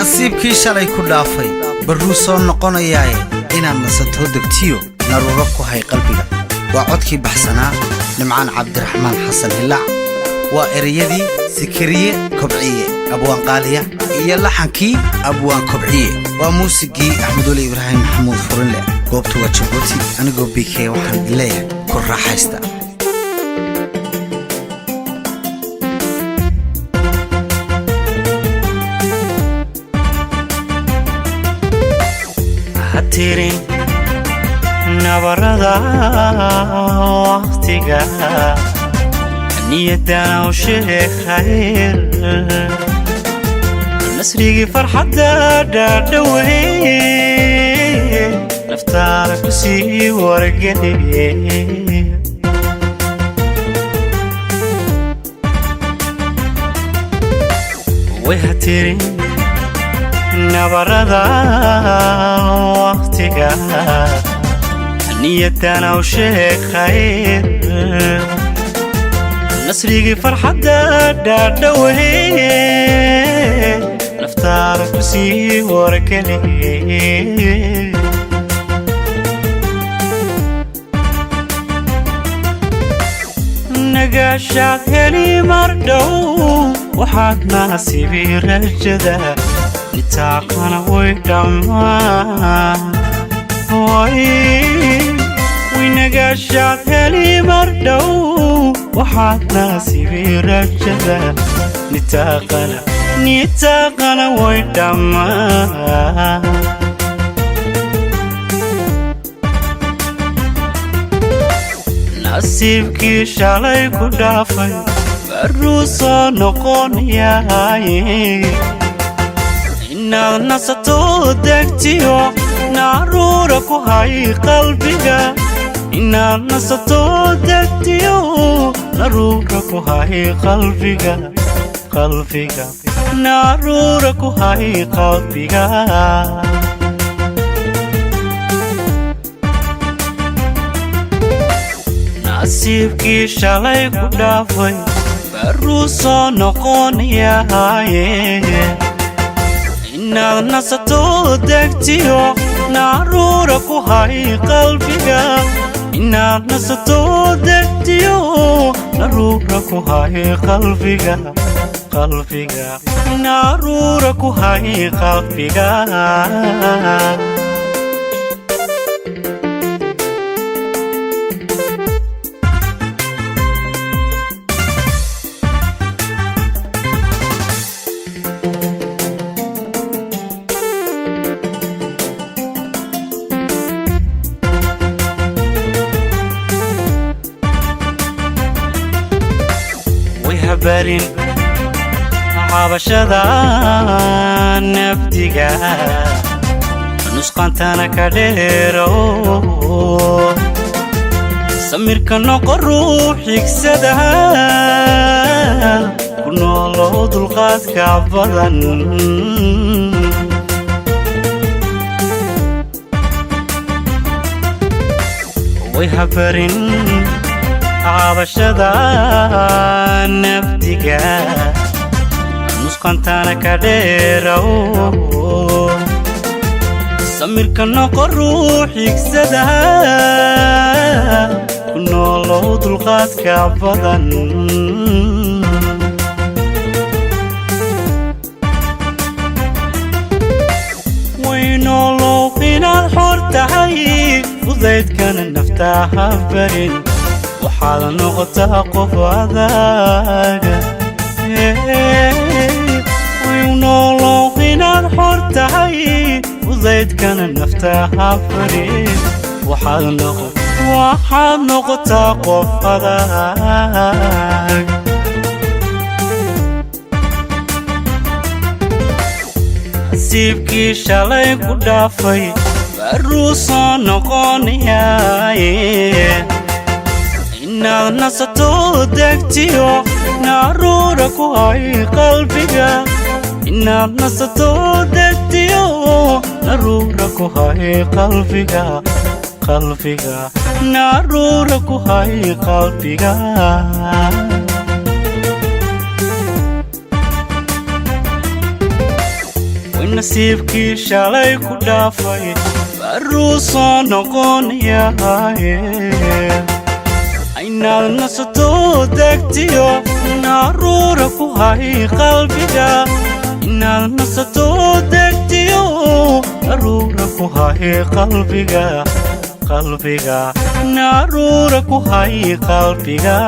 Nasiibkii shalay ku dhaafay barruu soo noqonayaaye, inaad nasatoo degtiyo naruuro ku hay qalbiga. Waa codkii baxsanaa Nimcaan Cabdiraxmaan Xasan Hilaac, waa ereyadii Sikiriye Kobciye, Abwaan Qaaliya, iyo laxankii Abwaan Kobciye, waa muusigii Axmedweli Ibraahim Maxamuud Furinleh. Goobtu waa Jabuuti. Anigoo BK waxaan idin leeyahay, ku raaxaysta. Ha tirin nabarada waqtiga, niyadana u sheeg khayr. Nasrigii farxadda dhaadhawey, naftaada ku sii wargeli. Way ha tirin nabarada waqtiga, niyadana u sheeg khayr. Nasrigii farxadda dhaadhawey, naftaada ku sii wargeli. Nagaashaad heli mar dhow, waxaad naasibi rajada, nitaaqana way dhammaan. Way nagaashaad heli mar dhow, waxaad naasibi rajada, nitaaqana, nitaaqana way dhammaan. Nasiibkii shalay ku dhaafay barruu soo noqonayaay, inaad nasato degtiyo naruura ku hay qalbiga. Inaad nasato degtiyo naruura ku hay qalbiga, qalbiga, naruura ku hay qalbiga. Nasiibkii shalay ku dhaafay barruu soo noqonayaye, inaad nasato degtiyo naruura ku hay qalbiga. Inaad nasato degtiyo naruura ku hay qalbiga, qalbiga, naruura ku hay qalbiga. Way habarin cabashada nafdiga, nusqaantana ka dheerow. Samirka noqo ruux xigsada, ku noolow dulqaadka badan. Way habarin cabashada nafdiga, nusqantana ka dheerow. Samirka noqo ruux xigsada, ku noolow dulqaadka badan. Waynoolow inaad xor tahay, fudaydkana naftaa ha barin. Waxaad noqotaa qof adaaga. Waynoolow inaad xor tahay, fudaydkana naftaa ha barin. Waxaad noqotaa qof adag. Nasiibkii shalay ku dhaafay barruu soo noqonayaye, inaad nasato degtiyo naruura ku hay qalbiga. Inaad nasato degtiyo naruura ku hay qalbiga, qalbiga, naruura ku hay qalbiga. Nasiibkii shalay ku dhaafay baruu soo noqonayaye. Inaad nasato degtiyo naruura ku hay qalbiga. Inaad nasato degtiyo naruura ku hay qalbiga, qalbiga naruura ku hay qalbiga.